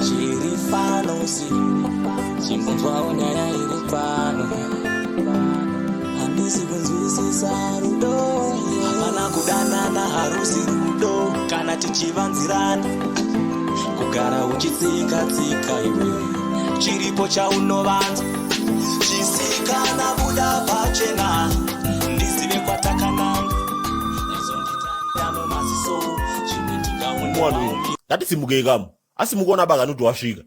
Chiri pano si chimbonzwawo nyaya iri pano. Handisi kunzwisisa rudo. Hapana kudanana, harusi rudo kana tichivanzirana. Kugara uchitsika tsika iwe, chiripo chaunovanza. Chisikana, buda pachena ndizive kwatakananga. Nyazonditarira mumaziso, zvimwe ndingaone. Mwana, ngatisimukei kamu. Asi mukuona bakani kuti wasvika.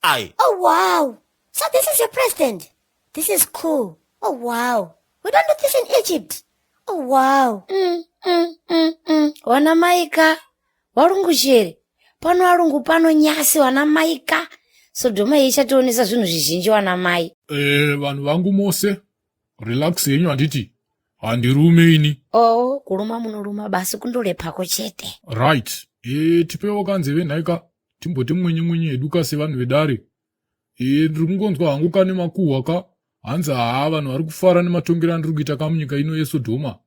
Ai. Oh wow. So this is your president. This is cool. Oh wow. We don't do this in Egypt. Oh wow. Wana maika warungu chere pano varungu pano nyasi wana maika. Sodhoma iyi ichationesa zvinhu zvizhinji wana mai. Vanhu vangu mose, relax yenyu, handiti handirume ini. Oh, kuruma munoruma basi, kundolepako chete. Right, tipewo kanzeve nhaika, timboti mwenye mwenye hedu ka sevanhu vedare. Ndiri kungonzwa hangu kane makuhwa ka, hanzi haa, vanhu vari kufara nematongero andiri kuita kamunyika ino yeSodhoma.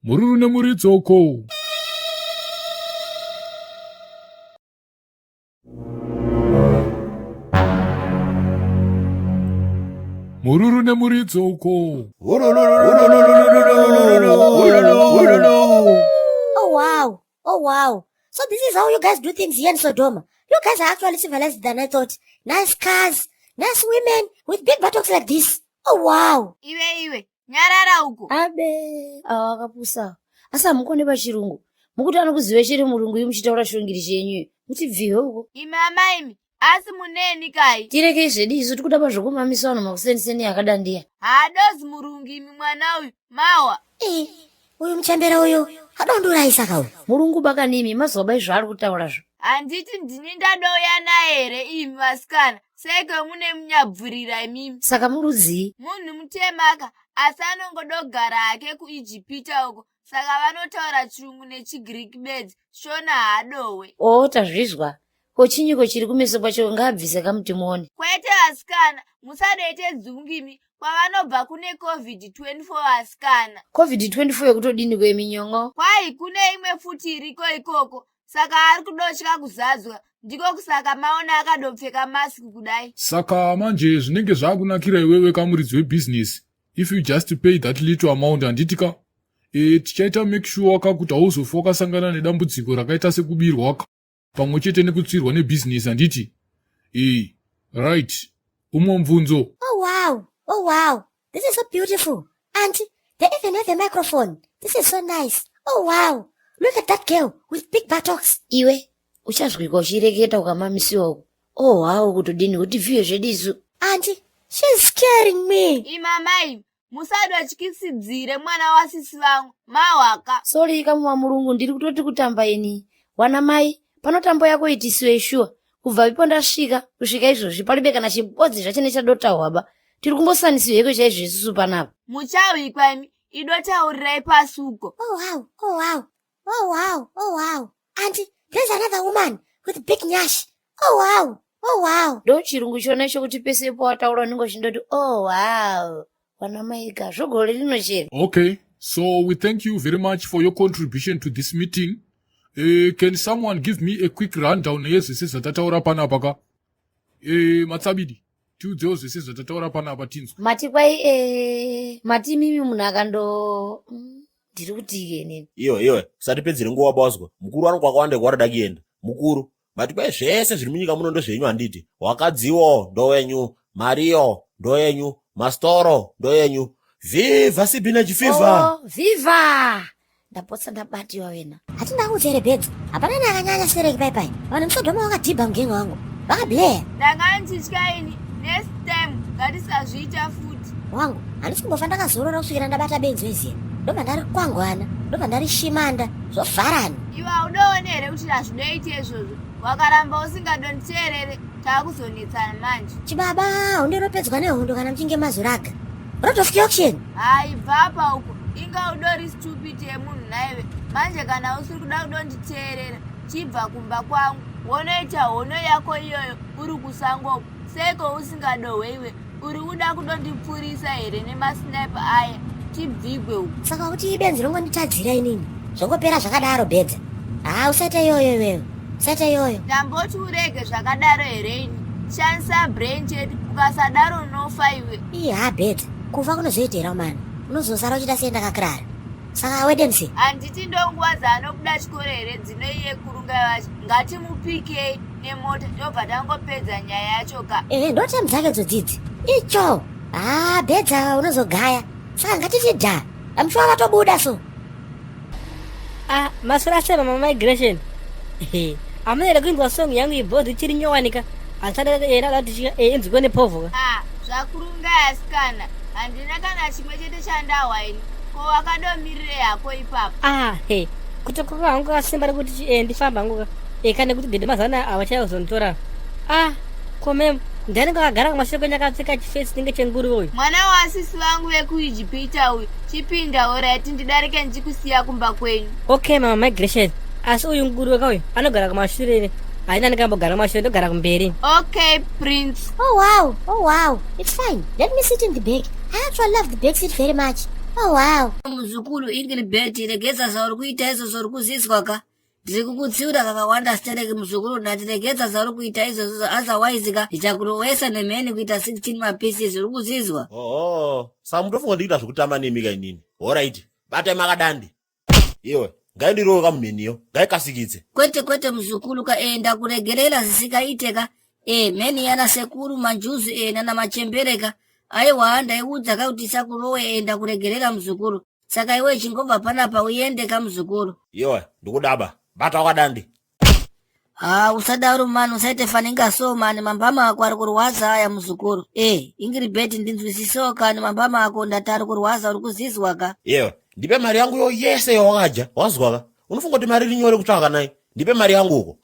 Mururu nemuridzoko. Mururu nemuridzo uko. Oh wow. Oh wow. So this is how you guys do things here in Sodoma. You guys are actually civilized than I thought. Nice cars, nice women with big buttocks like this. Oh wow. Iwe iwe, nyarara uko. Abe, awa akapusa. Asi hamukone pachirungu. Mukuti anokuziva chiri murungu imi muchitaura chirungiri chenyu. Mutibviwe uko. Imi amaimi, asi muneni kai? Tirekei zvedu isu, tikuda pazvokumamisa vanhu makuseniseni akadandiya. Haadozi murungu imi, mwana uyu mawa. Eh, uyu muchembere uyu adondurayisa ka uyu. Murungu bakanimi mazuva bai zvaari kutaura zvo. Handiti ndini ndadouya naye here imi vasikana? Seke mune munyabvurira imimi. Saka murudzii? Munhu mutemaka, asi anongodogara hake kuIjipita uko, saka vanotaura chirungu nechiGreek bedzi, Shona haadowe. Oo, tazvizwa. Ko chinyiko chiri kumeso kwacho? Ngaabvise kamuti muone. Kwete vasikana, musadoite dzungu imi. Kwavanobva kune COVID-24 vasikana. COVID-24 yekutodini kweminyon'o? Kwai kune imwe futi iriko ikoko, saka ari kudotya kuzadzwa, ndiko kusaka maona akadopfeka masiki kudai. Saka manje zvinenge zvakunakira iwewe kamuridzi webhizinesi if you just pay that little amount, handiti ka? Tichaita make sure ka kuti hauzofi wakasangana nedambudziko rakaita sekubirwa ka pamwe chete nekutsvirwa nebhizinesi, handiti? Right, umwe mubvunzo? Oh wow. Oh wow. This is so beautiful. Auntie, they even have a microphone. This is so nice. Oh wow. Look at that girl with big buttocks. Iwe uchazwikwa uchireketa ukamamisiwa uko. Oh wow, kutodini kuti bviwe zvedu isu. Auntie, she's scaring me. Imi amai, musadotyisidzire mwana wasisi vangu mahwaka. Sorry kamuwa murungu, ndiri kutoti kutamba ini. Wana mai, pano tambo yako itisiwe shuwa. Kubva ipo ndasvika kusvika izvozvi palibe kana chibodzi zvachine chadotahwa ba. Tiri kumbosanisiwa heko chaizvo isusu panapa. Muchawikwa imi, idotaurirai pasi uko. Oh wow. Oh wow. Oh wow. Oh wow. Auntie, there's another woman with big nyash. Oh wow. Oh wow. Ndo chirungu chona chokuti pese pawataura unenge uchindoti oh wow. Wana maika zvogore rino chere. Okay, so we thank you very much for your contribution to this meeting. Can someone give me a quick rundown yezvese zvatataura panapa ka? Matsabidi, tiudzewo zvese zvatataura panapa tinzwe. Mati kwai mati mimi munhu akando ndiri kuti inini. Iwe iwe, usatipedzere nguva bwazwa. Mukuru wano kwakawanda kwarada kuenda. Mukuru, mati kwai zvese zviri munyika muno ndozvenyu, handiti? Wakadziwo ndowenyu, mariyo ndoyenyu, mastoro ndoyenyu. Viva sibinachi fever! Oh, viva! Ndapotsa ndabatiwa wena. Hatina kuudzere bedzi. Hapana neakanyanya stereki pai pai. Vanhu muSodoma vakadhibha mugenga wangu. Vakableya. Ndanga ndichitya ini, next time ngatisazviita futi. Wangu, handisi kumbofa ndakazorora kusvikira ndabata benzi weziya. Ndobva ndari kwangwana, ndobva ndari shimanda, zvovharana. Iwe haudoone here kuti hazvidoite izvozvo? Wakaramba usingadonditeerere, taakuzonetsana manje. Chibaba, hundiropedzwa nehondo kana muchinge mazoraga. Road of auction. Hai, bvapa uko, inga udori stupid yemunhu naive. Manje kana usiri kuda kudonditeerera, chibva kumba kwangu wonoita hono yako iyoyo uri kusango uko. Seko usingadohwe iwe, uri kuda kudondipfurisa here nemasnipe aya? Tibvigwe uko. Saka kuti ibenzi rongonditadzira inini. Zvongopera zvakadaro bedza. Haa, usaita iyoyo iwewe. Sete iyoyo. Ndamboti urege zvakadaro here ini? Shandisa brain chete, ukasadaro unofa iwe. Ii haa better. Kufa kunozoita here amana? Unozosara uchiita sendakakrara. Saka wait and see. Handiti ndonguva dzaanobuda chikoro here dzino iye Kurungai wacho? Ngatimupikei nemota tobva tangopedza nyaya yacho ka. Ehe ndotime dzake dzodzidzi. Icho. Haa bedza unozogaya. Saka ngatiti dha. I'm sure vatobuda so. Ah, maswera sei mama migration? Amuna here kuinzwa song yangu ibhodhi ichiri nyowanika? Handisati ndada kuti inzwikwe nepovho ka. Ah, zvakurungai asikana. Handina kana chimwe chete chandahwa ini. Ko wakadomirirei hako ipapo? Ah, he. Kutokoka hangu kasimba rekuti ndifamba hangu ka. Kane kuti dede mazana avachayozonditora. Ah, ko mem ndiani akagara kumashure kwenyu akapfeka chifesi chinenge chenguruve uyu? Mwana wasisi vangu vekuIjipita uyu. Chipinda horaiti ndidarike ndichikusiya kumba kwenyu. Okay mama migration. Asi uyu nguruve ka uyu anogara kumashure here? Haina ndikambogara kumashure ndogara kumberi. Okay prince. Oh wow, oh wow. It's fine. Let me sit in the back. I actually love the back seat very much. Oh wow. Muzukuru Ingilibheti regedza zvauri kuita izvozvo uri kuzizwa ka ndiri kukutsiura kakawanda stereki muzukuru ndati regedza zvauri kuita izvozvo otherwise ka ndichakurowesa nemheni kuita 16 mapieces uri kuzizwa. Oho, saka mutofunga ndikuita zvekutamba nemi ka inini. Horaiti, batai makadandi. Iwe, ngaindirowe kamumheniyo, ngaikasikidze. Kwete kwete muzukuru ka e ndakuregerera zvisikaite ka e mheni yana sekuru manjuzu e nana machembere ka aiwa ndaiudza ka kuti isakurowe e ndakuregerera muzukuru saka iwe chingobva panapa uende ka muzukuru. Iwe, ndikudaba, bata wakadandi. Haa usadaro mani usaite faninga so mani mambama ako ari kurwadza aya muzukuru. Eh, Ingiribheti ndinzwisisewo kani mambama ako ndati ari kurwadza uri kuzizwa ka. Iwe, ndipe mari yangu yo yese yawakadya, wazwa ka? Unofunga kuti mari iri nyore kutsvaka nai? Ndipe mari yangu uko.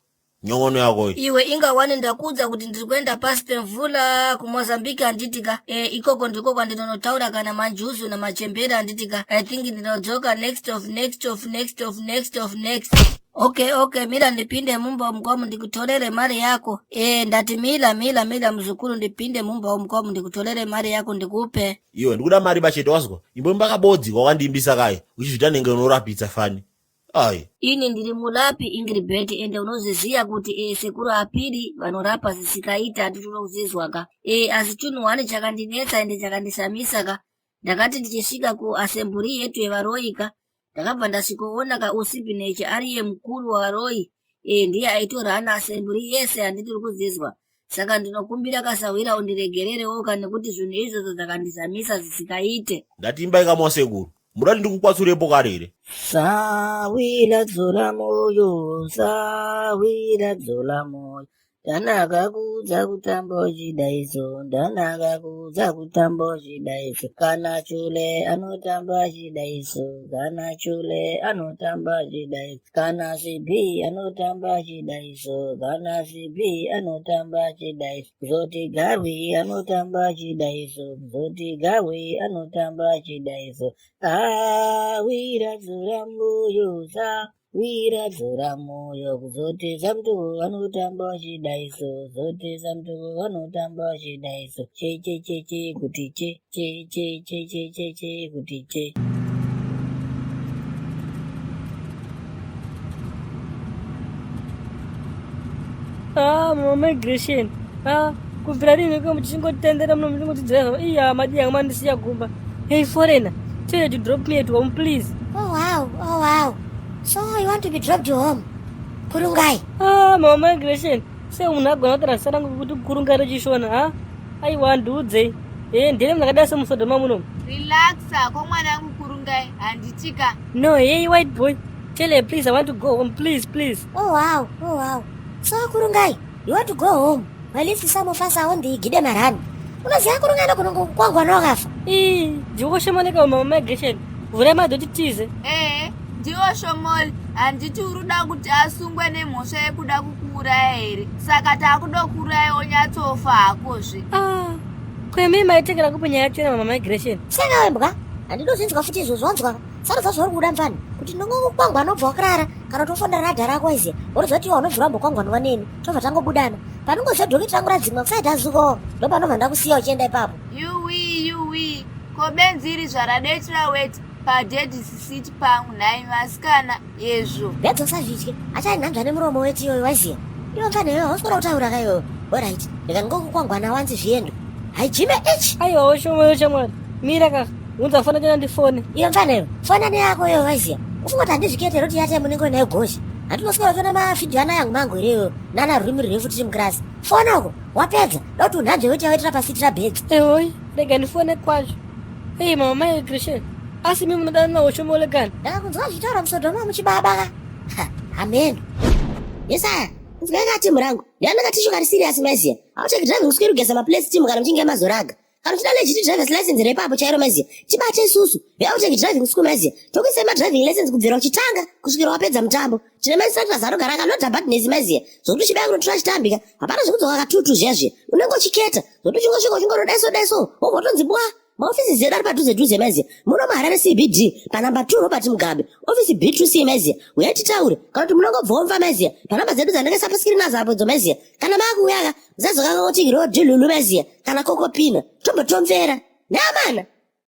Nyongono yako iyi. Iwe inga wani ndakuudza kuti ndiri kuenda pasi pemvula kuMozambique handiti ka? Eh, ikoko ndiko kwandinonotaura kana manjuzu namachembere handiti ka? I think ndinodzoka next of next of next of next of next. Okay, okay, mira ndipinde mumba umu kwamu ndikutorere mari yako. Eh, ndati mira, mira, mira muzukuru ndipinde mumba umu kwamu ndikutorere mari yako ndikupe. Iwe ndikuda mari bachete wazwa. Imboimba kabodzi kwakandiimbisa kaye uchizviita nenge unorapitsa fani. Ai. Ini ndiri murapi Ingiribheti ende unozviziya kuti e sekuru apiri vanorapa zvisikaita handiti unozvizwa ka. E asi chunhu wani chakandinetsa ende chakandishamisa ka. Ndakati ndichisvika ku asemburi yetu yevaroyi ka ndakabva ndasvikoona ka uSibhinechi ariye mukuru wavaroyi e ndiye aitorana asemburi yese handiti uri kuzvizwa. Saka ndinokumbira kasahwira undiregererewo ka nekuti zvinhu izvozvo zvakandishamisa zvisikaite. Ndati imbai kamwa sekuru. Muda kuti ndikukwatsurepo kare here? Sahwira dzora moyo, sahwira dzora moyo. Ndanaka kuudza kutamba uchidaiso, ndanaka kuudza kutamba uchidaiso. Kana chule anotamba achidaiso, kana chule anotamba achidaiso. Kana CB anotamba achidaiso, kana CB anotamba achidaiso. Kuzoti Garwi anotamba achidaiso, kuzoti Garwi anotamba achidaiso. Ah, wira dzora moyo, sa wira dzora moyo, kuzoti Samtuku vanotamba vachidaiso, kuzoti Samtuku vanotamba vachidaiso. Che che che che kuti che che che che che che che kuti che. Ah, mama migration. Ah, kubvira rini ko muchingotendera muno muchingotidzira iya madi yangu mandisiya kumba. Hey foreigner, tell you to drop me at home please. Oh wow, oh wow. So you want to be dropped home? Kurungai. Ah, mama migration. Sei munhu agona kutaura zita rangu kuti kurungai rechishona, ha? Aiwa ndiudzei. Eh, ndini munhu akadai semusodhoma muno. Relax hako mwanangu Kurungai, handitika. No, hey white boy. Tell her please I want to go home, please, please. Oh wow, oh wow. So Kurungai, you want to go home? Well, if some of us are on the Gidema run. Unoziva Kurungai ndokunongokwangwa nowakafa. Ii, ndiwo shomoneka mama migration. Vhurai madhoti tize. Ehe, ndiwo shomoli. Handiti uri kuda kuti asungwe nemhosva yekuda kukuuraya here? Saka takudokuuraya wonyatsofa hakozve. Ah, kwemi maitengera kupi nyaya yacho mama migration? Saka wembwa, handidozvinzwa futi izvozvo wanzwa. Sarudza zvauri kuda mfana kuti ndinongokwangwa anobva wakarara kana kuti wofonera radhara rako iziya wotoziva kuti iwe unobvira wambokwangwanwa neni tobva tangobudana panongoziva dhoketi rangu radzimwa kusati azukawo ndopanobva ndakusiya uchienda ipapo. Yuwii yuwii, ko benzi iri zvaradoitira weti. Padaddy's seat pangu nhai vasikana yezvo. Bedzi usazvitye, achainhanzva nemuromo weti iyoyo waiziya. Iwe mfana iwewe hausi kuda kutaura ka iwewe. Alright, rega ndingokukwangwana wanzi zviendo. Haijime ichi. Aiwawo shomwe shamwari. Mira ka, unza fona tena ndifone. Iwe mfana iwe, fona neyako iwewe waiziya. Ufunga kuti handizvikete roti yate munenge uinayo gozhi. Handinoswera kutoona mavhidhiyo ana yangu mangu here iwewe. Nana rurimi rurefu tiri mukirasi. Fona uko, wapedza. Da kuti unhanzve weti yawaitira pasiti rabedzi. Ehoi, rega ndifone kwacho. Hey mama mai Christian. Asi mimi munodana nawo shomole kani? Ndakakunzwa zvichitaura musodoma muchibaba ka. Ha, Amen. Yesaya, nzwai ka timu rangu. Ndiani katishu kari serious maiziya. Hauteki driving kuswera kugeza maplace timu kana muchinge mazoraga. Kana uchida legit driver's license repapo chairo maiziya. Tibate isusu. Veauteki driving school maiziya. Tokuisai madriving license kubvira uchitanga kusvikira wapedza mutambo. Tine mainstructors anogara akalodha badness maiziya. Zvokuti uchibaya kunotora chitambika. Hapana zvekudzoka katutu zviya zviya. Unenge uchiketa. Zvokuti uchingosvika uchingonodaiso daiso. Wobva watonzi bwa. Maofisi edu ari padhuze dhuze maiziya. Muno muHarare CBD panamba 2 Robert Mugabe. Ofisi B2C maiziya. Uyai titaure. Kana kuti munongobvomva maiziya. Panamba dzedu dzandakaisa paskirini nadzo apo dzo maiziya. Kana maakuuya ka musazokanganwa kuti rodhi lulu maiziya kana kokopina. Tombotomvera. Nyamana.